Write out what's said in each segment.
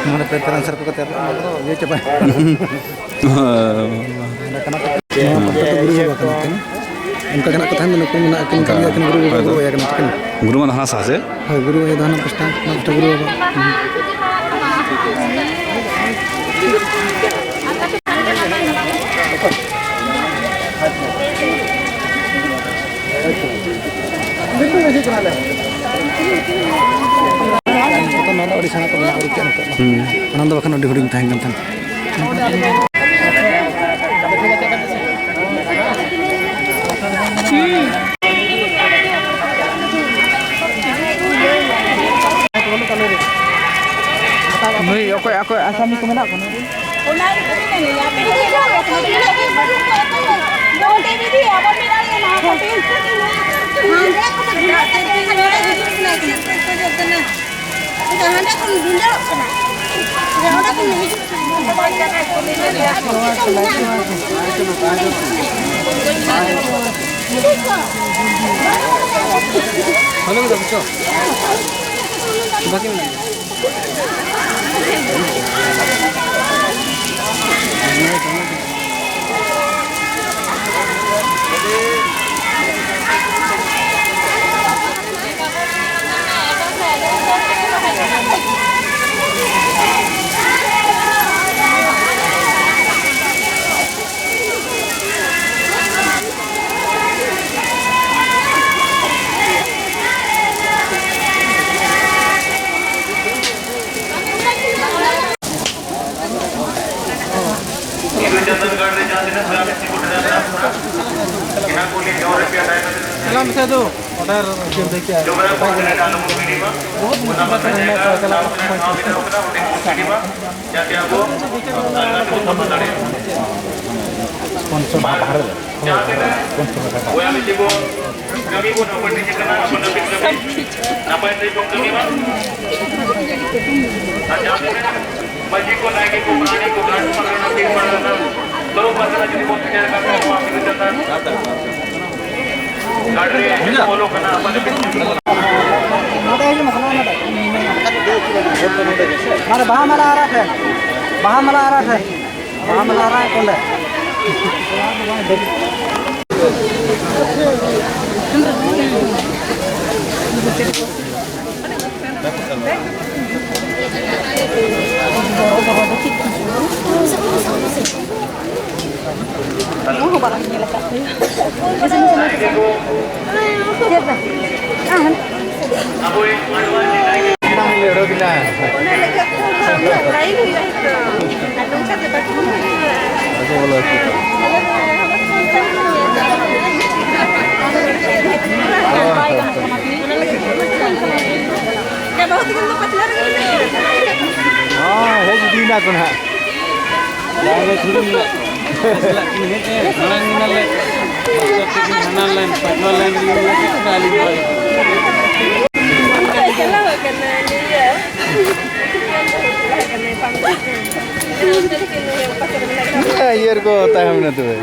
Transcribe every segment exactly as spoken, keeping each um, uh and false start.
ᱱᱚᱰᱮ ᱯᱮ ᱯᱮᱲᱟ ᱥᱟᱨ ᱠᱚ ᱠᱟᱛᱮ ᱚᱱᱟ ᱠᱚᱫᱚ ᱤᱭᱟᱹ ᱪᱟᱵᱟ᱾ ᱱᱚᱣᱟ ᱯᱟᱦᱴᱟ ᱫᱚ ᱜᱩᱨᱩ ᱵᱟᱵᱟ ᱠᱟᱱᱟ ᱠᱤᱱ᱾ ᱚᱱᱠᱟ ᱜᱮ ᱱᱟᱜ ᱠᱟᱛᱷᱟ ᱢᱮᱱᱟᱜ ᱠᱤᱱ ᱠᱟᱱ ᱜᱮᱭᱟ ᱠᱤᱱ, ᱜᱩᱨᱩ ᱵᱟᱵᱟ, ᱜᱩᱨᱩ ᱟᱭᱟ ᱠᱟᱱᱟ ᱠᱤᱱ᱾ ᱜᱩᱨᱩ ᱢᱟ ᱫᱚ ᱦᱟᱱᱟ ᱥᱟᱦᱟ ᱥᱮ? ᱦᱳᱭ, ᱜᱩᱨᱩ ᱟᱭᱳ ᱫᱚ ᱦᱟᱱᱟ ᱯᱟᱥᱴᱟ, ᱱᱚᱣᱟ ᱯᱟᱥᱴᱟ ᱜᱩᱨᱩ ᱵᱟᱵᱟ᱾ ᱱᱚᱣᱟ ᱫᱚ ᱟᱹᱰᱤ ᱥᱮᱬᱟ ᱠᱚ ᱵᱮᱱᱟᱣ ᱟᱹᱜᱩ ᱠᱮᱫ ᱱᱤᱛᱚᱜ ᱫᱚ᱾ ᱦᱩᱸ᱾ ᱢᱟᱲᱟᱝ ᱫᱚ ᱵᱟᱠᱷᱟᱱ ᱟᱹᱰᱤ ᱦᱩᱰᱤᱧ ᱛᱟᱦᱮᱸ ᱠᱟᱱ ᱛᱟᱦᱮᱸᱱ᱾ ᱱᱩᱭ ᱚᱠᱚᱭ, ᱚᱠᱚᱭ ᱟᱥᱟᱢᱤ ᱠᱚ ᱢᱮᱱᱟᱜ ᱠᱚᱣᱟ? ᱚᱱᱟ ᱜᱮᱛᱚᱧ ᱢᱮᱱᱮᱫᱼᱟ, ᱟᱯᱮ ᱡᱩᱫᱤ ᱱᱚᱰᱮ ᱫᱤᱫᱤ, ᱟᱵᱚ ᱢᱮᱱᱟᱜ ᱞᱮᱭᱟ ᱱᱚᱣᱟ ᱠᱷᱟᱹᱛᱤᱨ᱾ ᱦᱟᱸᱰᱮ ᱠᱷᱚᱱ ᱫᱚ ᱜᱩᱱᱰᱟᱹ ᱠᱚ ᱦᱤᱡᱩᱜ ᱠᱟᱱᱟ, ᱪᱮᱫ ᱠᱚ ᱠᱷᱚᱡᱚᱜ ᱠᱟᱱᱟ? ᱦᱟᱸᱰᱮ ᱠᱷᱚᱱ ᱜᱩᱱᱰᱟᱹᱜ ᱠᱟᱱᱟ᱾ ᱚᱸᱰᱮ ᱠᱷᱚᱱ ᱦᱤᱡᱩᱜ ᱠᱟᱱᱟ᱾ ᱪᱟᱞᱟᱜ ᱢᱮᱥᱮ ᱫᱩ, ᱚᱰᱟᱨ ᱪᱮᱫ ᱮᱢ ᱞᱟᱹᱭ ᱠᱮᱜᱼᱟ? ᱵᱚᱦᱩᱛ ᱢᱩᱥᱠᱤᱞ ᱠᱟᱛᱷᱟ ᱢᱮᱱᱟᱜ ᱠᱚᱣᱟ, ᱪᱟᱞᱟᱜ ᱠᱟᱱᱟ᱾ ᱯᱚᱱᱥᱚ ᱵᱟᱦᱟ ᱨᱮ᱾ ᱦᱳᱭ, ᱯᱚᱱᱥᱚ ᱴᱟᱠᱟ᱾ ᱠᱟᱹᱢᱤ ᱵᱚᱱ ᱦᱟᱹᱯᱟᱹᱴᱤᱧ ᱠᱟᱱᱟ, ᱟᱯᱟᱱ ᱟᱹᱯᱤᱱ ᱠᱟᱹᱢᱤ᱾ ᱱᱟᱯᱟᱭ ᱛᱮ ᱵᱚᱱ ᱠᱟᱹᱢᱤ ᱢᱟ᱾ ᱟᱨ ᱡᱟᱦᱟᱸ ᱛᱤᱱᱟᱹᱜ ᱢᱟᱹᱡᱷᱤ ᱠᱚ, ᱱᱟᱭᱠᱮ ᱠᱚ, ᱯᱟᱨᱟᱱᱤᱠ ᱠᱚ, ᱜᱷᱟᱴ ᱠᱚ, ᱯᱟᱨᱜᱟᱱᱟ, ᱯᱤᱲ ᱯᱟᱨᱜᱟᱱᱟ, ᱛᱚᱨᱚᱯ ᱯᱟᱨᱜᱟᱱᱟ ᱡᱩᱫᱤ ᱵᱚᱱ ᱥᱮᱴᱮᱨ ᱟᱠᱟᱱ ᱠᱷᱟᱱ, ᱱᱚᱣᱟ ᱵᱤᱨᱩᱫᱷ ᱡᱟᱛᱟ ᱜᱷᱟᱴ ᱨᱮ ᱚᱞᱚᱜ ᱠᱟᱱᱟ, ᱟᱯᱟᱱ ᱟᱹᱯᱤᱱ ᱠᱟᱹᱢᱤ ᱵᱚᱱ ᱢᱟᱱᱮ ᱵᱟᱦᱟ ᱢᱟᱞᱟ ᱟᱨᱟᱜ ᱴᱷᱮᱱ, ᱵᱟᱦᱟ ᱢᱟᱞᱟ ᱟᱨᱟᱜ ᱴᱷᱮᱱ, ᱵᱟᱦᱟ ᱢᱟᱞᱟ ᱟᱨᱟᱜ ᱚᱸᱰᱮ᱾ ᱱᱚᱣᱟ ᱦᱚᱸ ᱵᱟᱞᱟᱝ ᱧᱮᱞ ᱟᱠᱟᱫ ᱛᱟᱭᱟ᱾ ᱪᱮᱫ ᱫᱚ? ᱟᱦᱟᱱ᱾ ᱚᱱᱟ ᱞᱟᱹᱜᱤᱫ ᱛᱮ ᱩᱱᱟᱹᱜ ᱞᱟᱭᱤᱱ ᱦᱩᱭᱩᱜᱼᱟ ᱱᱤᱛᱚᱜ᱾ ᱟᱨ ᱱᱚᱝᱠᱟ ᱫᱚ ᱵᱟᱠᱚ ᱦᱩᱭᱩᱜᱼᱟ᱾ ᱚᱱᱟ ᱞᱟᱹᱜᱤᱫ ᱛᱮ ᱩᱱᱟᱹᱜ ᱞᱟᱭᱤᱱ ᱦᱩᱭᱩᱜᱼᱟ᱾ ᱦᱮᱸ, ᱵᱟᱹᱦᱩ ᱛᱟᱹᱠᱤᱱ ᱫᱚ ᱯᱟᱪᱷᱞᱟ ᱨᱮᱜᱮ ᱢᱮᱱᱟᱜ ᱠᱤᱱᱟ᱾ ᱦᱚᱸ, ᱦᱮᱡ ᱤᱫᱤᱭᱮᱱᱟ ᱠᱚ ᱱᱟᱦᱟᱜ᱾ ᱛᱟᱦᱞᱮ ᱛᱷᱚᱲᱤ ᱪᱟᱞᱟᱜ ᱠᱤᱱ ᱦᱮᱡ ᱮᱱ, ᱢᱟᱲᱟᱝ ᱮᱱᱟᱞᱮ᱾ ᱢᱟᱥᱴᱟᱨ ᱛᱟᱹᱠᱤᱱ ᱦᱟᱱᱟ ᱞᱟᱭᱤᱱ, ᱯᱟᱪᱷᱞᱟ ᱞᱟᱭᱤᱱ ᱨᱮᱜᱮ ᱢᱮᱱᱟᱜ ᱠᱤᱱᱟ, ᱟᱹᱞᱤᱧ ᱱᱚᱣᱟ ᱞᱤᱧ ᱪᱟᱞᱟᱣ ᱟᱠᱟᱱᱟ, ᱱᱤᱭᱟᱹ᱾ ᱪᱟᱞᱟᱣ ᱟᱠᱟᱱᱟ, ᱵᱟᱝ᱾ ᱤᱭᱟᱹ ᱨᱮᱠᱚ ᱛᱟᱭᱚᱢ ᱮᱱᱟ ᱛᱚᱵᱮ᱾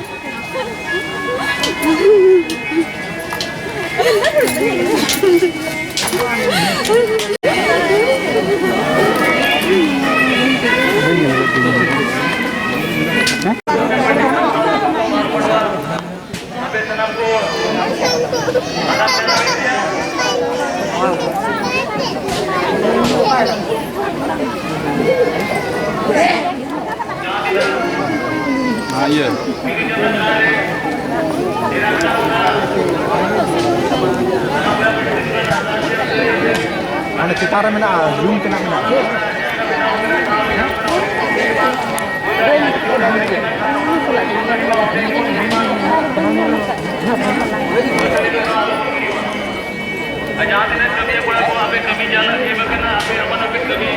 ᱦᱮᱸ, ᱤᱭᱟᱹ᱾ ᱚᱸᱰᱮ ᱪᱮᱛᱟᱱ ᱨᱮ ᱢᱮᱱᱟᱜᱼᱟ, ᱡᱩᱢ ᱛᱮᱱᱟᱜ ᱢᱮᱱᱟᱜᱼᱟ᱾ ᱟᱨ ᱡᱟᱦᱟᱸ ᱛᱤᱱᱟᱹᱜ ᱠᱟᱹᱢᱤᱭᱟᱹ ᱠᱚᱲᱟ ᱠᱚ, ᱟᱯᱮ ᱠᱟᱹᱢᱤ ᱪᱟᱞᱟᱜ ᱜᱮ ᱵᱟᱠᱷᱟᱱ ᱟᱯᱮ ᱟᱯᱟᱱ ᱟᱹᱯᱤᱱ ᱠᱟᱹᱢᱤ᱾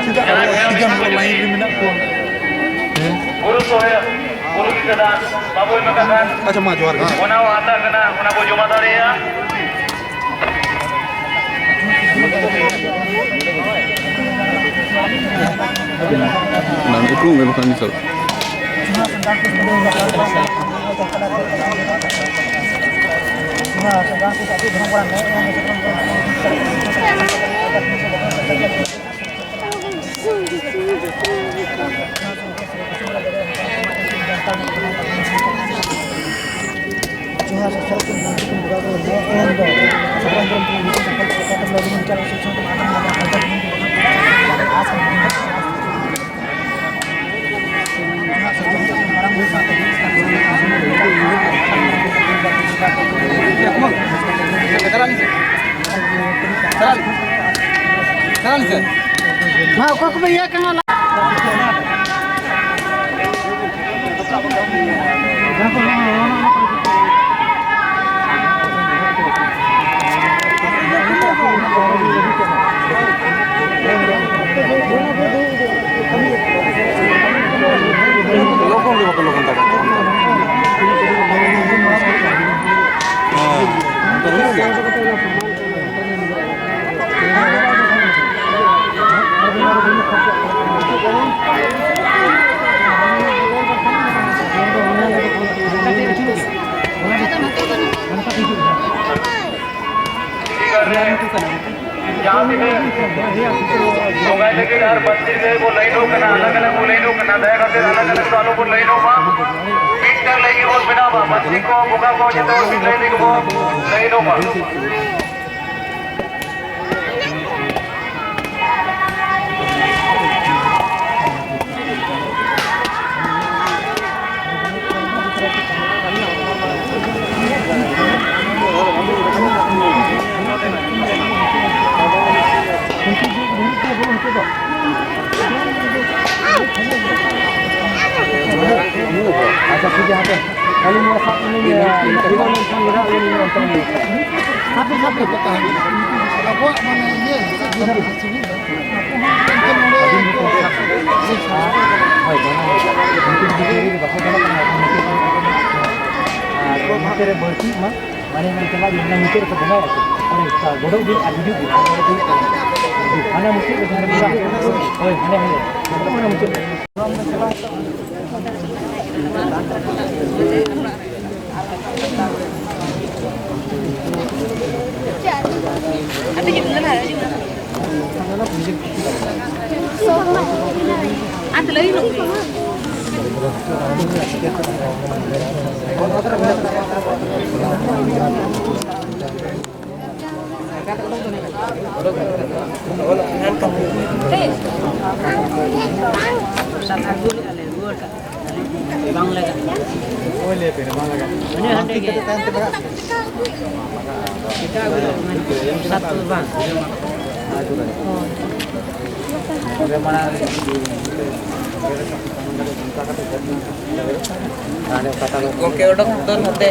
ᱪᱮᱫᱟᱜ ᱟᱵᱚ ᱟᱹᱰᱤ ᱜᱟᱱ ᱦᱚᱲ ᱞᱟᱭᱤᱱ ᱨᱮ ᱢᱮᱱᱟᱜ ᱠᱚᱣᱟ? ᱦᱮᱸ? ᱜᱩᱨᱩ ᱥᱚᱦᱮᱵ, ᱜᱩᱨᱩ ᱜᱤᱫᱽᱨᱟᱹ ᱵᱟᱵᱚ ᱮᱢ ᱟᱠᱟᱫ ᱠᱷᱟᱱ, ᱟᱪᱪᱷᱟ, ᱢᱟ ᱡᱚᱦᱟᱨ ᱜᱮ᱾ ᱚᱱᱟ ᱦᱚᱸ ᱦᱟᱛᱟᱣ ᱠᱟᱱᱟ, ᱚᱱᱟ ᱵᱚ ᱡᱚᱢᱟ ᱫᱟᱲᱮᱭᱟᱜᱼᱟ᱾ ᱵᱟᱝ, ᱩᱯᱨᱩᱢ ᱜᱮ ᱵᱟᱠᱷᱟᱱ ᱱᱤᱛᱚᱜ᱾ ᱢᱟ, ᱚᱠᱚᱭ ᱠᱚᱯᱮ ᱤᱭᱟᱹ ᱠᱟᱱᱟ? ᱞᱚᱜᱚᱱ ᱜᱮ ᱵᱟᱠᱚ ᱞᱚᱜᱚᱱ ᱫᱟᱲᱮᱭᱟᱜ ᱠᱟᱱᱟ᱾ ᱦᱮᱸ, ᱚᱱᱠᱟ ᱦᱩᱭᱩᱜ ᱜᱮᱭᱟ᱾ ᱡᱟᱦᱟᱸ ᱛᱤᱱᱟᱹᱜ ᱵᱚᱸᱜᱟᱭ ᱞᱟᱹᱜᱤᱫ ᱟᱨ ᱢᱟᱹᱱᱫᱤᱨ ᱨᱮ ᱵᱚ ᱞᱟᱭᱤᱱᱚᱜ ᱠᱟᱱᱟ, ᱟᱞᱟᱜᱽ ᱟᱞᱟᱜᱽ ᱵᱚ ᱞᱟᱭᱤᱱᱚᱜ ᱠᱟᱱᱟ, ᱫᱟᱭᱟ ᱠᱟᱛᱮ ᱟᱞᱟᱜᱽ ᱟᱞᱟᱜᱽ ᱫᱚ ᱟᱞᱚ ᱵᱚᱱ ᱞᱟᱭᱤᱱᱚᱜ ᱢᱟ᱾ ᱢᱤᱫᱴᱟᱝ ᱞᱟᱭᱤᱱ ᱜᱮᱵᱚᱱ ᱵᱮᱱᱟᱣ ᱢᱟ, ᱢᱟᱹᱡᱷᱤ ᱠᱚ, ᱵᱚᱸᱜᱟ ᱠᱚ, ᱡᱚᱛᱚ ᱦᱚᱲ ᱢᱤᱫ ᱞᱟᱭᱤᱱ ᱨᱮᱜᱮ ᱵᱚ ᱞᱟᱭᱤᱱᱚᱜ ᱢᱟ᱾ ᱟᱪᱪᱷᱟ, ᱴᱷᱤᱠ ᱜᱮᱭᱟ, ᱦᱟᱯᱮ᱾ ᱟᱹᱞᱤᱧ ᱱᱚᱣᱟ ᱥᱟᱵ ᱞᱤᱧ, ᱤᱭᱟᱹ, ᱤᱭᱟᱹ ᱞᱮᱱᱠᱷᱟᱱ ᱜᱮ ᱦᱟᱸᱜ ᱟᱹᱞᱤᱧ ᱱᱚᱣᱟ ᱥᱟᱵ ᱞᱤᱧ᱾ ᱦᱟᱯᱮ, ᱦᱟᱯᱮ᱾ ᱟᱵᱚᱣᱟᱜ ᱢᱟᱱᱮ ᱤᱭᱟᱹ, ᱦᱳᱭ, ᱵᱟᱝ, ᱩᱱᱠᱩ ᱡᱩᱫᱤ ᱵᱟᱠᱚ ᱜᱟᱱᱚᱜ ᱠᱟᱱᱟ, ᱮᱱᱠᱷᱟᱱ ᱱᱩᱠᱩ ᱟᱨ ᱱᱚᱛᱮ ᱨᱮ ᱵᱟᱹᱲᱛᱤᱜ ᱢᱟ, ᱢᱟᱱᱮ ᱢᱮᱱ ᱪᱟᱞᱟᱜ ᱜᱮ, ᱚᱱᱟ ᱢᱩᱪᱟᱹᱫ ᱨᱮᱠᱚ ᱵᱚᱸᱜᱟᱭᱟ ᱠᱚ᱾ ᱚᱸᱰᱮ ᱜᱚᱰᱚᱜ ᱵᱤᱱ ᱟᱨ ᱦᱤᱡᱩᱜ ᱵᱤᱱ, ᱚᱱᱟ ᱫᱚ ᱦᱩᱭᱩᱜ ᱠᱟᱱᱟ᱾ ᱦᱟᱱᱟ ᱢᱩᱪᱟᱹᱫ ᱨᱮ ᱡᱟᱦᱟᱸ ᱨᱮ ᱢᱮᱱᱟᱜᱼᱟ᱾ ᱦᱳᱭ, ᱦᱟᱱᱮ, ᱦᱟᱱᱮ᱾ ᱦᱟᱱᱟ ᱢᱩᱪᱟᱹᱫ ᱨᱮ᱾ ᱵᱟᱝ ᱞᱟᱜᱟᱜ᱾ ᱦᱟᱸᱰᱮ, ᱦᱟᱸᱰᱮ ᱜᱮ᱾ ᱮᱴᱟᱜ ᱠᱚᱫᱚ ᱢᱮᱱ ᱠᱚ, ᱥᱟᱛ ᱠᱚᱫᱚ ᱵᱟᱝ᱾ ᱜᱚᱢᱠᱮ, ᱚᱰᱚᱠ ᱫᱚ ᱱᱚᱛᱮ᱾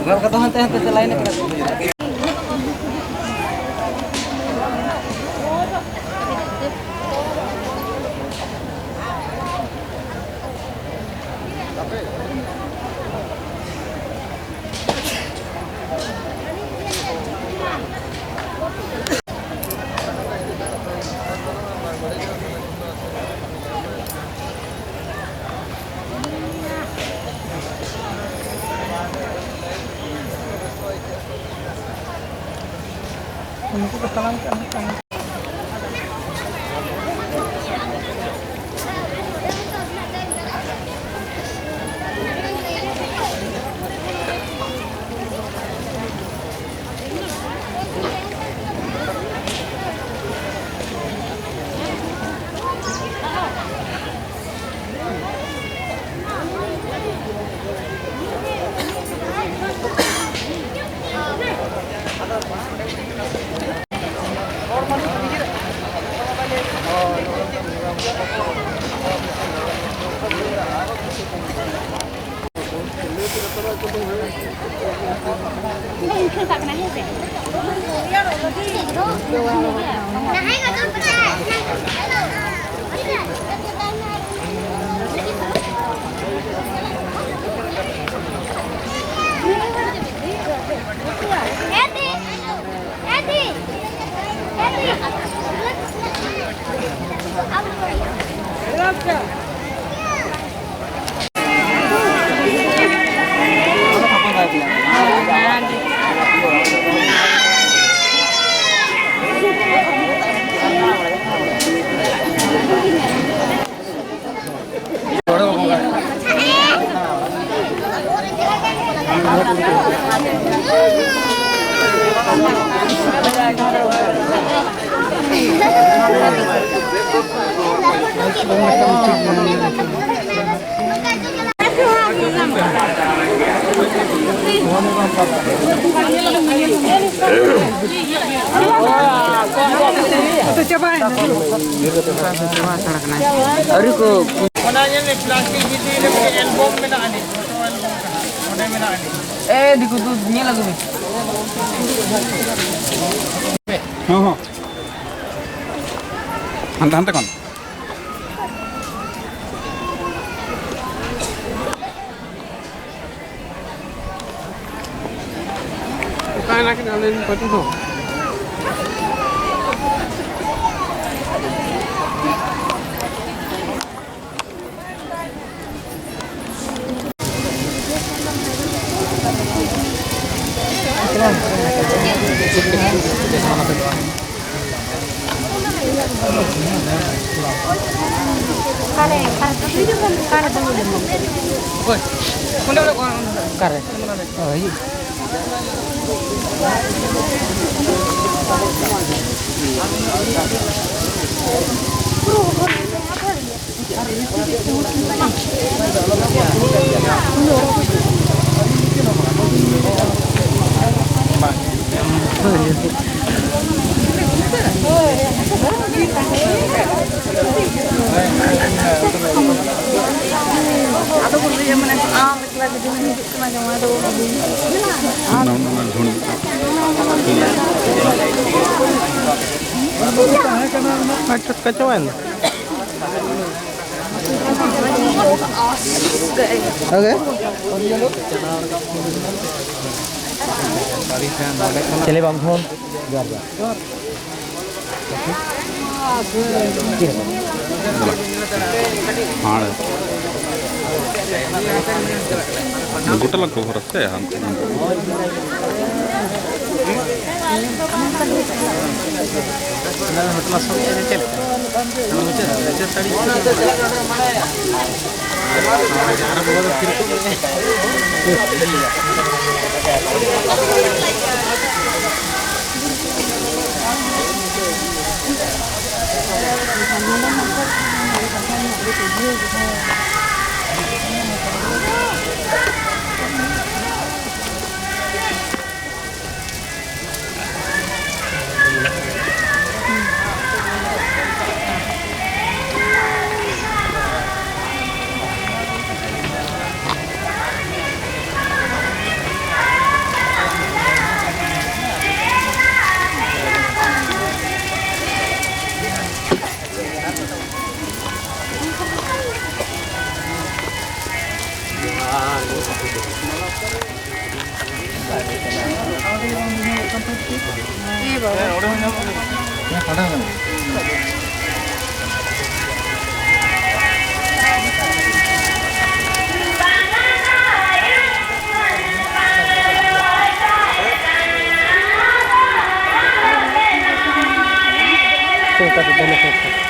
ᱜᱚᱢᱠᱮ, ᱫᱚ ᱦᱟᱱᱛᱮ, ᱦᱟᱱᱛᱮ ᱪᱟᱞᱟᱣ ᱮᱱᱟ᱾ ᱩᱱᱠᱩ ᱠᱚ ᱛᱟᱲᱟᱢ ᱠᱟᱜᱼᱟ ᱢᱤᱫᱴᱟᱝ᱾ ᱟᱫᱚ ᱪᱟᱵᱟᱭᱮᱱᱟ᱾ ᱟᱹᱣᱨᱤ ᱠᱚ᱾ ᱚᱱᱟ ᱧᱮᱞ ᱢᱮ, ᱯᱞᱟᱥᱴᱤᱠ ᱵᱷᱤᱛᱤᱨ ᱨᱮ ᱢᱤᱫᱴᱮᱱ ᱮᱞᱵᱚᱢ ᱢᱮᱱᱟᱜᱼᱟ ᱱᱤᱡ, ᱯᱷᱳᱴᱳ ᱮᱞᱵᱚᱢ ᱠᱟᱱᱟ, ᱚᱸᱰᱮ ᱢᱮᱱᱟᱜᱼᱟ ᱱᱤᱡ᱾ ᱮ, ᱫᱤᱠᱩ ᱫᱩ, ᱧᱮᱞ ᱟᱹᱜᱩ ᱢᱮ᱾ ᱦᱚᱸ, ᱦᱚᱸ᱾ ᱦᱟᱱᱛᱮ, ᱦᱟᱱᱛᱮ ᱠᱷᱚᱱ᱾ ᱚᱠᱟᱭ ᱱᱟᱠᱤᱱ ᱟᱹᱞᱤᱧ ᱯᱟᱹᱴᱤ ᱦᱚᱸ? ᱚᱠᱟᱨᱮ? ᱚ, ᱦᱤᱡᱩᱜ᱾ ᱟᱫᱚ ᱠᱚ ᱞᱟᱹᱭᱟ, ᱢᱟᱱᱮ, ᱟᱢ ᱮᱠᱞᱟ ᱡᱩᱫᱤᱢ ᱦᱤᱡᱩᱜ ᱠᱟᱱᱟ, ᱡᱟᱶᱟᱭ ᱫᱚ ᱵᱟᱹᱵᱩ᱾ ᱚᱱᱟ, ᱚᱱᱟ ᱡᱷᱩᱲ᱾ ᱟᱨ ᱴᱟᱴᱠᱟ ᱪᱟᱵᱟᱭᱮᱱᱟ᱾ ᱳᱠᱮ᱾ ᱪᱮᱞᱮ ᱵᱟᱝ ᱯᱷᱳᱱ? ᱡᱚᱦᱟᱨ, ᱡᱚᱦᱟᱨ᱾ ᱦᱟᱸᱲ᱾ ᱜᱚᱴᱟ ᱞᱟᱝ ᱠᱚᱵᱷᱟᱨᱟ ᱥᱮ ᱦᱟᱱᱛᱮ ᱱᱟᱛᱮ᱾ ᱚᱱᱟ ᱦᱳᱴᱮᱞ ᱥᱚᱵ ᱪᱮᱫ ᱞᱮᱠᱟ? ᱚᱱᱟ ᱢᱩᱪᱟᱹᱫ ᱨᱮ ᱪᱮᱫ ᱥᱟᱹᱲᱤ? ᱟᱨ ᱵᱚᱦᱚᱜ ᱫᱚ ᱛᱤᱨᱠᱚ᱾ ᱠᱳᱞᱠᱟᱛᱟ ᱫᱚᱢᱮ ᱠᱚ